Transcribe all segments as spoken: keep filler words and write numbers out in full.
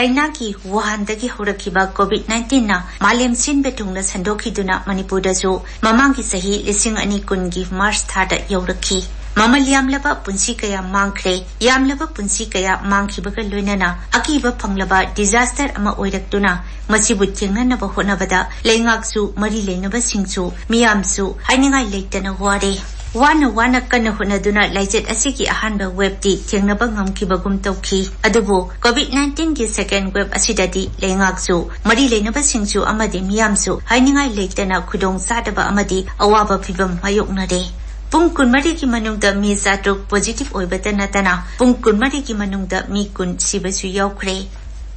ꯆꯩꯅꯥꯒꯤ ꯋꯨꯍꯥꯟꯗꯒꯤ ꯍꯧꯔꯛꯈꯤꯕ COVID ꯅꯥꯏꯟꯇꯤꯟꯅ ꯃꯥꯂꯦꯝ ꯁꯤꯟꯕ ꯊꯨꯡꯅ ꯁꯟꯗꯣꯛꯈꯤꯗꯨꯅ ꯃꯅꯤꯄꯨꯔꯗꯁꯨ ꯃꯃꯥꯡꯒꯤ ꯆꯍꯤ ꯂꯤꯁꯤꯡ ꯑꯅꯤ ꯀꯨꯟꯒꯤ ꯃꯥꯔꯆ ꯊꯥꯗ ꯌꯧꯔꯛꯈꯤ꯫ ꯃꯃꯜ ꯌꯥꯝꯂꯕ ꯄꯨꯟꯁꯤ ꯀꯌꯥ ꯃꯥꯡꯈ꯭ꯔꯦ꯫ ꯌꯥꯝꯂꯕ ꯄꯨꯟꯁꯤ ꯀꯌꯥ ꯃꯥꯡꯈꯤꯕꯒ ꯂꯣꯏꯅꯅ ꯑꯀꯤꯕ ꯐꯪꯂꯕ disaster ꯑꯃ ꯑꯣꯏꯔꯛꯇꯨꯅ ꯃꯁꯤꯕꯨ ꯊꯦꯡꯅꯅꯕ ꯍꯣꯠꯅꯕꯗ ꯂꯩꯉꯥꯛꯁꯨ ꯃꯔꯤ ꯂꯩꯅꯕꯁꯤꯡꯁꯨ ꯃꯤꯌꯥꯝꯁꯨ ꯍꯥꯏꯅꯤꯡꯉꯥꯏ ꯂꯩꯇꯅ ꯋꯥꯔꯦ꯫ ꯋꯥꯅ ꯋꯥꯅ ꯀꯟꯅ ꯍꯣꯠꯅꯗꯨꯅ ꯂꯥꯏꯆꯠ ꯑꯁꯤꯒꯤ ꯑꯍꯥꯟꯕ wave ꯇꯤ ꯊꯦꯡꯅꯕ ꯉꯝꯈꯤꯕꯒꯨꯝ ꯇꯧꯈꯤ꯫ ꯑꯗꯨꯕꯨ ꯀꯣꯚꯤꯗ ꯅꯥꯏꯟꯇꯤꯟꯒꯤ second wave ꯑꯁꯤꯗꯗꯤ ꯂꯩꯉꯥꯛꯁꯨ, ꯃꯔꯤ ꯂꯩꯅꯕꯁꯤꯡꯁꯨ ꯑꯃꯗꯤ ꯃꯤꯌꯥꯝꯁꯨ ꯍꯥꯏꯅꯤꯡꯉꯥꯏ ꯂꯩꯇꯅ ꯈꯨꯗꯣꯡ ꯆꯥꯗꯕ ꯑꯃꯗꯤ ꯑꯋꯥꯕ ꯐꯤꯚꯝ ꯃꯥꯌꯣꯛꯅꯔꯦ꯫ ꯄꯨꯡ ꯀꯨꯟꯃꯔꯤꯒꯤ ꯃꯅꯨꯡꯗ ꯃꯤ ꯆꯥꯇ꯭ꯔꯨꯛ positive ꯑꯣꯏꯕꯇ ꯅꯠꯇꯅ ꯄꯨꯡ ꯀꯨꯟꯃꯔꯤꯒꯤ ꯃꯅꯨꯡꯗ ꯃꯤ ꯀꯨꯟ ꯁꯤꯕꯁꯨ ꯌꯥꯎꯈ꯭ꯔꯦ꯫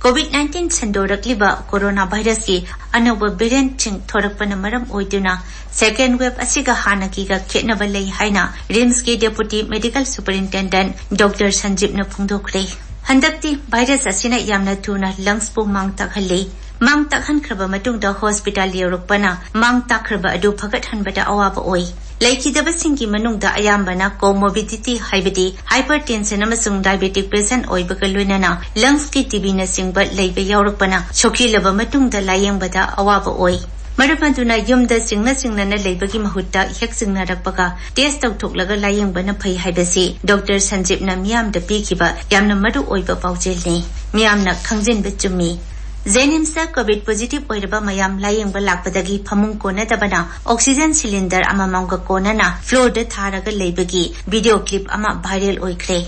ꯀꯣꯚꯤꯗ ꯅꯥꯏꯟꯇꯤꯟ ꯁꯟꯗꯣꯔꯛꯂꯤꯕ ꯀꯣꯔꯣꯅꯥ ꯚꯥꯏꯔꯁꯀꯤ ꯑꯅꯧꯕ variant ꯁꯤꯡ ꯊꯣꯔꯛꯄꯅ ꯃꯔꯝ ꯑꯣꯏꯗꯨꯅ second wave ꯑꯁꯤꯒ ꯍꯥꯟꯅꯒꯤꯒ ꯈꯦꯠꯅꯕ ꯂꯩ ꯍꯥꯏꯅ ꯔꯤꯝꯁꯀꯤ Deputy Medical Superintendent Doctor ꯁꯟꯖꯤꯞꯅ ꯐꯣꯡꯗꯣꯛꯈ꯭ꯔꯦ꯫ ꯍꯟꯗꯛꯇꯤ ꯚꯥꯏꯔꯁ ꯑꯁꯤꯅ ꯌꯥꯝꯅ ꯊꯨꯅ lungs ꯄꯨ ꯃꯥꯡ ꯇꯥꯛꯍꯜꯂꯤ꯫ ꯃꯥꯡ ꯇꯥꯛꯍꯟꯈ꯭ꯔꯕ ꯃꯇꯨꯡꯗ hospital ꯌꯧꯔꯛꯄꯅ ꯃꯥꯡ ꯇꯥꯛꯈ꯭ꯔꯕ ꯑꯗꯨ ꯐꯒꯠꯍꯟꯕꯗ ꯑꯋꯥꯕ ꯑꯣꯏ꯫ ꯂꯩꯈꯤꯗꯕꯁꯤꯡꯒꯤ ꯃꯅꯨꯡꯗ ꯑꯌꯥꯝꯕꯅ comorbidity ꯍꯥꯏꯕꯗꯤ hypertension ꯑꯃꯁꯨꯡ diabetic patient ꯑꯣꯏꯕꯒ ꯂꯣꯏꯅꯅ lungs ꯀꯤ TB ꯅꯆꯤꯡꯕ ꯂꯩꯕ ꯌꯥꯎꯔꯛꯄꯅ ꯁꯣꯛꯆꯤꯜꯂꯕ ꯃꯇꯨꯡꯗ ꯂꯥꯌꯦꯡꯕꯗ ꯑꯋꯥꯕ ꯑꯣꯏ꯫ ꯃꯔꯝ ꯑꯗꯨꯅ ꯌꯨꯝꯗ ꯆꯤꯡꯅ ꯆꯤꯡꯅꯅ ꯂꯩꯕꯒꯤ ꯃꯍꯨꯠꯇ ꯍꯦꯛ ꯆꯤꯡꯅꯔꯛꯄꯒ test ꯇꯧꯊꯣꯛꯂꯒ ꯂꯥꯌꯦꯡꯕꯅ ꯐꯩ ꯍꯥꯏꯕꯁꯤ ꯗꯣꯛꯇꯔ ꯁꯟꯖꯤꯞꯅ ꯃꯤꯌꯥꯝꯗ ꯄꯤꯈꯤꯕ ꯌꯥꯝꯅ ꯃꯔꯨ ꯑꯣꯏꯕ ꯄꯥꯎꯖꯦꯜꯅꯤ꯫ ꯃꯤꯌꯥꯝꯅ ꯈꯪꯖꯤꯟꯕ ꯆꯨꯝꯃꯤ꯫ JNIMS ꯇ ꯀꯣꯚꯤꯗ positive ꯑꯣꯏꯔꯕ ꯃꯌꯥꯝ ꯂꯥꯌꯦꯡꯕ ꯂꯥꯛꯄꯗꯒꯤ ꯐꯃꯨꯡ ꯀꯣꯟꯅꯗꯕꯅ oxygen cylinder ꯑꯃꯃꯝꯒ ꯀꯣꯟꯅꯅ floor ꯗ ꯊꯥꯔꯒ ꯂꯩꯕꯒꯤ video clip ꯑꯃ viral ꯑꯣꯏꯈ꯭ꯔꯦ꯫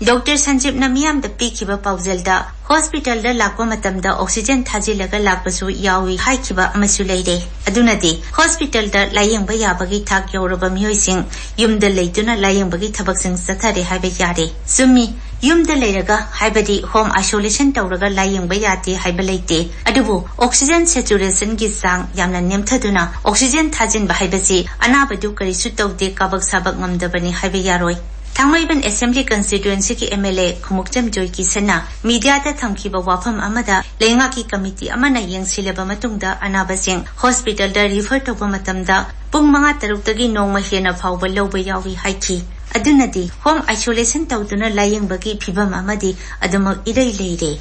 ꯗꯣꯛꯇꯔ ꯁꯟꯖꯤꯞꯅ ꯃꯤꯌꯥꯝꯗ ꯄꯤꯈꯤꯕ ꯄꯥꯎꯖꯦꯜꯗ hospital ꯗ ꯂꯥꯛꯄ ꯃꯇꯝꯗ oxygen ꯊꯥꯖꯤꯜꯂꯒ ꯂꯥꯛꯄꯁꯨ ꯌꯥꯎꯏ ꯍꯥꯏꯈꯤꯕ ꯑꯃꯁꯨ ꯂꯩꯔꯦ꯫ ꯑꯗꯨꯅꯗꯤ hospital ꯗ ꯂꯥꯌꯦꯡꯕ ꯌꯥꯕꯒꯤ ꯊꯥꯛ ꯌꯧꯔꯕ ꯃꯤꯑꯣꯏꯁꯤꯡ ꯌꯨꯝꯗ ꯂꯩꯗꯨꯅ ꯂꯥꯌꯦꯡꯕꯒꯤ ꯊꯕꯛꯁꯤꯡ ꯆꯠꯊꯔꯦ ꯍꯥꯏꯕ ꯌꯥꯔꯦ꯫ ꯆꯨꯝꯃꯤ, ꯌꯨꯝꯗ ꯂꯩꯔꯒ ꯍꯥꯏꯕꯗꯤ home isolation ꯇꯧꯔꯒ ꯂꯥꯌꯦꯡꯕ ꯌꯥꯗꯦ ꯍꯥꯏꯕ ꯂꯩꯇꯦ꯫ ꯑꯗꯨꯕꯨ oxygen saturation ꯒꯤ ꯆꯥꯡ ꯌꯥꯝꯅ ꯅꯦꯝꯊꯗꯨꯅ oxygen ꯊꯥꯖꯤꯟꯕ ꯍꯥꯏꯕꯁꯤ ꯑꯅꯥꯕꯗꯨ ꯀꯔꯤꯁꯨ ꯇꯧꯗꯦ, ꯀꯥꯕꯛ ꯁꯥꯕꯛ ꯉꯝꯗꯕꯅꯤ ꯍꯥꯏꯕ ꯌꯥꯔꯣꯏ꯫ ꯊꯥꯡꯃꯩꯕꯟ Assembly Constituency ꯒꯤ MLA ꯈꯨꯃꯨꯛꯆꯝ ꯖꯣꯏꯀꯤꯁꯟꯅ media ꯗ ꯊꯝꯈꯤꯕ ꯋꯥꯐꯝ ꯑꯃꯗ ꯂꯩꯉꯥꯛꯀꯤ committee ꯑꯃꯅ ꯌꯦꯡꯁꯤꯜꯂꯕ ꯃꯇꯨꯡꯗ ꯑꯅꯥꯕꯁꯤꯡ hospital ꯗ refer ꯇꯧꯕ ꯃꯇꯝꯗ ꯄꯨꯡ ꯃꯉꯥ ꯇꯔꯨꯛꯇꯒꯤ ꯅꯣꯡꯃ ꯍꯦꯟꯅ ꯐꯥꯎꯕ ꯂꯧꯕ ꯌꯥꯎꯏ ꯍꯥꯏꯈꯤ꯫ ꯑꯗꯨꯅꯗꯤ home isolation ꯇꯧꯗꯨꯅ ꯂꯥꯌꯦꯡꯕꯒꯤ ꯐꯤꯚꯝ ꯑꯃꯗꯤ ꯑꯗꯨꯃꯛ ꯏꯔꯩ ꯂꯩꯔꯦ꯫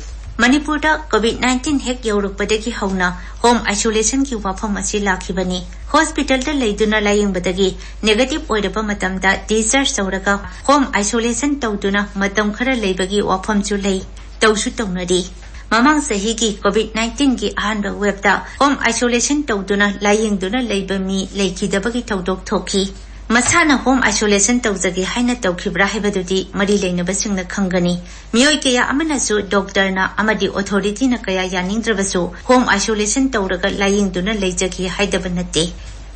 ꯃꯅꯤꯄꯨꯔꯗ ꯀꯣꯚꯤꯗ ꯅꯥꯏꯟꯇꯤꯟ ꯍꯦꯛ ꯌꯧꯔꯛꯄꯗꯒꯤ ꯍꯧꯅ ꯍꯣꯝ ꯑꯥꯏꯁꯣꯂꯦꯁꯟꯒꯤ ꯋꯥꯐꯝ ꯑꯁꯤ ꯂꯥꯛꯈꯤꯕꯅꯤ꯫ ꯍꯣꯁꯄꯤꯇꯥꯜꯗ ꯂꯩꯗꯨꯅ ꯂꯥꯌꯦꯡꯕꯗꯒꯤ ꯅꯦꯒꯦꯇꯤꯚ ꯑꯣꯏꯔꯕ ꯃꯇꯝꯗ ꯗꯤꯁꯆꯥꯔꯖ ꯇꯧꯔꯒ ꯍꯣꯝ ꯑꯥꯏꯁꯣꯂꯦꯁꯟ ꯇꯧꯗꯨꯅ ꯃꯇꯝ ꯈꯔ ꯂꯩꯕꯒꯤ ꯋꯥꯐꯝꯁꯨ ꯂꯩ, ꯇꯧꯁꯨ ꯇꯧꯅꯔꯤ꯫ ꯃꯃꯥꯡ ꯆꯍꯤꯒꯤ ꯀꯣꯚꯤꯗ ꯅꯥꯏꯟꯇꯤꯟꯒꯤ ꯑꯍꯥꯟꯕ ꯋꯦꯕꯇ ꯍꯣꯝ ꯑꯥꯏꯁꯣꯂꯦꯁꯟ ꯇꯧꯗꯨꯅ ꯂꯥꯌꯦꯡꯗꯨꯅ ꯂꯩꯕ ꯃꯤ ꯂꯩꯈꯤꯗꯕꯒꯤ ꯊꯧꯗꯣꯛ ꯊꯣꯛꯈꯤ꯫ ꯃꯁꯥꯅ ꯍꯣꯝ ꯑꯥꯏꯁꯣꯂꯦꯁꯟ ꯇꯧꯖꯒꯦ ꯍꯥꯏꯅ ꯇꯧꯈꯤꯕ꯭ꯔꯥ ꯍꯥꯏꯕꯗꯨꯗꯤ ꯃꯔꯤ ꯂꯩꯅꯕꯁꯤꯡꯅ ꯈꯪꯒꯅꯤ꯫ ꯃꯤꯑꯣꯏ ꯀꯌꯥ ꯑꯃꯅꯁꯨ ꯗꯣꯛꯇꯔꯅ ꯑꯃꯗꯤ ꯑꯣꯊꯣꯔꯤꯇꯤꯅ ꯀꯌꯥ ꯌꯥꯅꯤꯡꯗ꯭ꯔꯕꯁꯨ ꯍꯣꯝ ꯑꯥꯏꯁꯣꯂꯦꯁꯟ ꯇꯧꯔꯒ ꯂꯥꯌꯦꯡꯗꯨꯅ ꯂꯩꯖꯒꯦ ꯍꯥꯏꯗꯕ ꯅꯠꯇꯦ꯫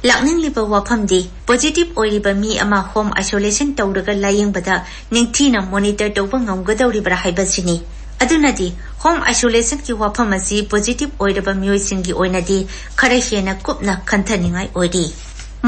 ꯂꯥꯛꯅꯤꯡꯂꯤꯕ ꯋꯥꯐꯝꯗꯤ ꯄꯣꯖꯤꯇꯤꯚ ꯑꯣꯏꯔꯤꯕ ꯃꯤ ꯑꯃ ꯍꯣꯝ ꯑꯥꯏꯁꯣꯂꯦꯁꯟ ꯇꯧꯔꯒ ꯂꯥꯌꯦꯡꯕꯗ ꯅꯤꯡꯊꯤꯅ ꯃꯣꯅꯤꯇꯔ ꯇꯧꯕ ꯉꯝꯒꯗꯧꯔꯤꯕ꯭ꯔꯥ ꯍꯥꯏꯕꯁꯤꯅꯤ꯫ ꯑꯗꯨꯅꯗꯤ ꯍꯣꯝ ꯑꯥꯏꯁꯣꯂꯦꯁꯟꯒꯤ ꯋꯥꯐꯝ ꯑꯁꯤ ꯄꯣꯖꯤꯇꯤꯚ ꯑꯣꯏꯔꯕ ꯃꯤꯑꯣꯏꯁꯤꯡꯒꯤ ꯑꯣꯏꯅꯗꯤ ꯈꯔ ꯍꯦꯟꯅ ꯀꯨꯞꯅ ꯈꯟꯊꯅꯤꯡꯉꯥꯏ ꯑꯣꯏꯔꯤ꯫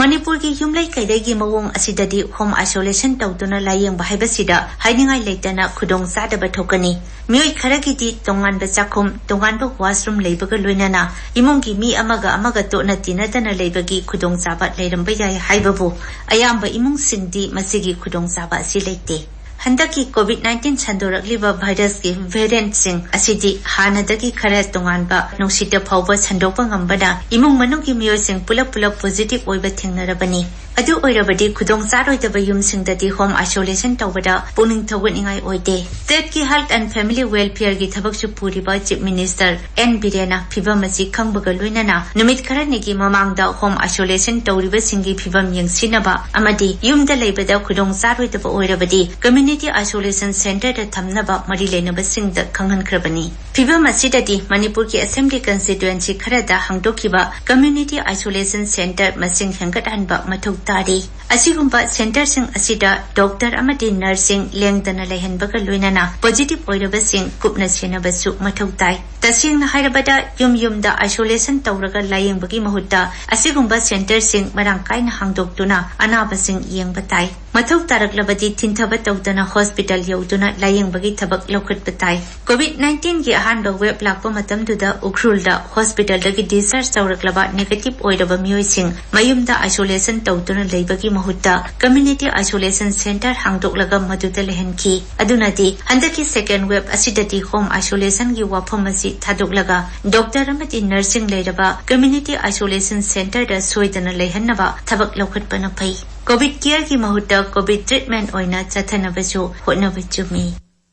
ꯃꯅꯤꯄꯨꯔꯒꯤ ꯌꯨꯝꯂꯩ ꯀꯩꯔꯩꯒꯤ ꯃꯑꯣꯡ ꯑꯁꯤꯗꯗꯤ ꯍꯣꯝ ꯑꯥꯏꯁꯣꯂꯦꯁꯟ ꯇꯧꯗꯨꯅ ꯂꯥꯌꯦꯡꯕ ꯍꯥꯏꯕꯁꯤꯗ ꯍꯥꯏꯅꯤꯡꯉꯥꯏ ꯂꯩꯇꯅ ꯈꯨꯗꯣꯡ ꯆꯥꯗꯕ ꯊꯣꯛꯀꯅꯤ꯫ ꯃꯤꯑꯣꯏ ꯈꯔꯒꯤꯗꯤ ꯇꯣꯉꯥꯟꯕ ꯆꯥꯛꯈꯨꯝ, ꯇꯣꯉꯥꯟꯕ ꯋꯥꯁꯔꯨꯝ ꯂꯩꯕꯒ ꯂꯣꯏꯅꯅ ꯏꯃꯨꯡꯒꯤ ꯃꯤ ꯑꯃꯒ ꯑꯃꯒ ꯇꯣꯠꯅ ꯇꯤꯟꯅꯗꯅ ꯂꯩꯕꯒꯤ ꯈꯨꯗꯣꯡꯆꯥꯕ ꯂꯩꯔꯝꯕ ꯌꯥꯏ ꯍꯥꯏꯕꯕꯨ ꯑꯌꯥꯝꯕ ꯏꯃꯨꯡꯁꯤꯡꯗꯤ ꯃꯁꯤꯒꯤ ꯈꯨꯗꯣꯡꯆꯥꯕ ꯑꯁꯤ ꯂꯩꯇꯦ꯫ ꯍꯟꯗꯛꯀꯤ ꯀꯣꯚꯤꯗ ꯅꯥꯏꯟꯇꯤꯟ ꯁꯟꯗꯣꯔꯛꯂꯤꯕ ꯚꯥꯏꯔꯁꯀꯤ ꯚꯦꯔꯤꯌꯦꯟꯠꯁꯤꯡ ꯑꯁꯤꯗꯤ ꯍꯥꯟꯅꯗꯒꯤ ꯈꯔ ꯇꯣꯉꯥꯟꯕ ꯅꯨꯡꯁꯤꯠꯇ ꯐꯥꯎꯕ ꯁꯟꯗꯣꯛꯄ ꯉꯝꯕꯅ ꯏꯃꯨꯡ ꯃꯅꯨꯡꯒꯤ ꯃꯤꯑꯣꯏꯁꯤꯡ ꯄꯨꯂꯞ ꯄꯨꯂꯞ ꯄꯣꯖꯤꯇꯤꯚ ꯑꯣꯏꯕ ꯊꯦꯡꯅꯔꯕꯅꯤ꯫ ꯑꯗꯨ ꯑꯣꯏꯔꯕꯗꯤ ꯈꯨꯗꯣꯡ ꯆꯥꯔꯣꯏꯗꯕ ꯌꯨꯝꯁꯤꯡꯗꯗꯤ ꯍꯣꯝ ꯑꯥꯏꯁꯣꯂꯦꯁꯟ ꯇꯧꯕꯗ ꯄꯨꯛꯅꯤꯡ ꯊꯧꯒꯠꯅꯤꯡꯉꯥꯏ ꯑꯣꯏꯗꯦ꯫ ꯁ꯭ꯇꯦꯠꯀꯤ ꯍꯦꯜꯊ ꯑꯦꯟꯗ ꯐꯦꯃꯤꯂꯤ ꯋꯦꯜꯐꯤꯌꯔꯒꯤ ꯊꯕꯛꯁꯨ ꯄꯨꯔꯤꯕ ꯆꯤꯐ ꯃꯤꯅꯤꯁꯇꯔ ꯑꯦꯟ ꯕꯤꯔꯦꯟꯅ ꯐꯤꯚꯝ ꯑꯁꯤ ꯈꯪꯕꯒ ꯂꯣꯏꯅꯅ ꯅꯨꯃꯤꯠ ꯈꯔꯅꯤꯒꯤ ꯃꯃꯥꯡꯗ ꯍꯣꯝ ꯑꯥꯏꯁꯣꯂꯦꯁꯟ ꯇꯧꯔꯤꯕꯁꯤꯡꯒꯤ ꯐꯤꯚꯝ ꯌꯦꯡꯁꯤꯟꯅꯕ ꯑꯃꯗꯤ ꯌꯨꯝꯗ ꯂꯩꯕꯗ ꯈꯨꯗꯣꯡ ꯆꯥꯔꯣꯏꯗꯕ ꯑꯣꯏꯔꯕꯗꯤ ꯀꯝꯃ꯭ꯌꯨꯅꯤꯇꯤ ꯑꯥꯏꯁꯣꯂꯦꯁꯟ ꯁꯦꯟꯇꯔꯗ ꯊꯝꯅꯕ ꯃꯔꯤ ꯂꯩꯅꯕꯁꯤꯡꯗ ꯈꯪꯍꯟꯈ꯭ꯔꯕꯅꯤ꯫ ꯐꯤꯚꯝ ꯑꯁꯤꯗꯗꯤ ꯃꯅꯤꯄꯨꯔꯒꯤ ꯑꯁꯦꯝꯕ꯭ꯂꯤ ꯀꯟꯁꯇꯤꯇ꯭ꯋꯦꯟꯁꯤ ꯈꯔꯗ ꯍꯥꯡꯗꯣꯛꯈꯤꯕ ꯀꯝꯃ꯭ꯌꯨꯅꯤꯇꯤ ꯑꯥꯏꯁꯣꯂꯦꯁꯟ ꯁꯦꯟꯇꯔ ꯃꯁꯤꯡ ꯍꯦꯟꯒꯠꯍꯟꯕ ꯃꯊꯧ ꯇꯥꯔꯤ꯫ ꯑꯁꯤꯒꯨꯝꯕ ꯁꯦꯟꯇꯔꯁꯤꯡ ꯑꯁꯤꯗ ꯗꯣꯛꯇꯔ ꯑꯃꯗꯤ ꯅꯔꯁꯁꯤꯡ ꯂꯦꯡꯗꯅ ꯂꯩꯍꯟꯕꯒ ꯂꯣꯏꯅꯅ ꯄꯣꯖꯤꯇꯤꯚ ꯑꯣꯏꯔꯕꯁꯤꯡ ꯀꯨꯞꯅ ꯁꯦꯟꯅꯕꯁꯨ ꯃꯊꯧ ꯇꯥꯏ꯫ ꯇꯁꯦꯡꯅ ꯍꯥꯏꯔꯕꯗ ꯌꯨꯝ ꯌꯨꯝꯗ ꯑꯥꯏꯁꯣꯂꯦꯁꯟ ꯇꯧꯔꯒ ꯂꯥꯌꯦꯡꯕꯒꯤ ꯃꯍꯨꯠꯇ ꯑꯁꯤꯒꯨꯝꯕ ꯁꯦꯟꯇꯔꯁꯤꯡ ꯃꯔꯥꯡ ꯀꯥꯏꯅ ꯍꯥꯡꯗꯣꯛꯇꯨꯅ ꯑꯅꯥꯕꯁꯤꯡ ꯌꯦꯡꯕ ꯇꯥꯏ꯫ ꯃꯊꯧ ꯇꯥꯔꯛꯂꯕꯗꯤ ꯊꯤꯟꯊꯕ ꯇꯧꯗꯅ ꯍꯣꯁꯄꯤꯇꯥꯜ ꯌꯧꯗꯨꯅ ꯂꯥꯌꯦꯡꯕꯒꯤ ꯊꯕꯛ ꯂꯧꯈꯠꯄ ꯇꯥꯏ꯫ ꯀꯣꯚꯤꯗ ꯅꯥꯏꯟꯇꯤꯟꯒꯤ ꯑꯍꯥꯟꯕ ꯋꯦꯕ ꯂꯥꯛꯄ ꯃꯇꯝꯗꯨꯗ ꯎꯈ꯭ꯔꯨꯜꯗ ꯍꯣꯁꯄꯤꯇꯥꯜꯗꯒꯤ ꯗꯤꯁꯆꯥꯔꯖ ꯇꯧꯔꯛꯂꯕ ꯅꯦꯒꯦꯇꯤꯚ ꯑꯣꯏꯔꯕ ꯃꯤꯑꯣꯏꯁꯤꯡ ꯃꯌꯨꯝꯗ ꯑꯥꯏꯁꯣꯂꯦꯁꯟ ꯇꯧꯗꯨꯅ ꯂꯩꯕꯒꯤ ꯃꯍꯨꯠꯇ community isolation centre ꯍꯥꯡꯗꯣꯛꯂꯒ ꯃꯗꯨꯗ ꯂꯩꯍꯟꯈꯤ꯫ ꯑꯗꯨꯅꯗꯤ ꯍꯟꯗꯛꯀꯤ second wave ꯑꯁꯤꯗꯗꯤ home isolation ꯒꯤ ꯋꯥꯐꯝ ꯑꯁꯤ ꯊꯥꯗꯣꯛꯂꯒ doctor ꯑꯃꯗꯤ nursing ꯂꯩꯔꯕ community isolation centre ꯗ ꯁꯣꯏꯗꯅ ꯂꯩꯍꯟꯅꯕ ꯊꯕꯛ ꯂꯧꯈꯠꯄꯅ ꯐꯩ꯫ Covid care ꯒꯤ ꯃꯍꯨꯠꯇ Covid treatment ꯑꯣꯏꯅ ꯆꯠꯊꯅꯕꯁꯨ ꯍꯣꯠꯅꯕ ꯆꯨꯝꯃꯤ꯫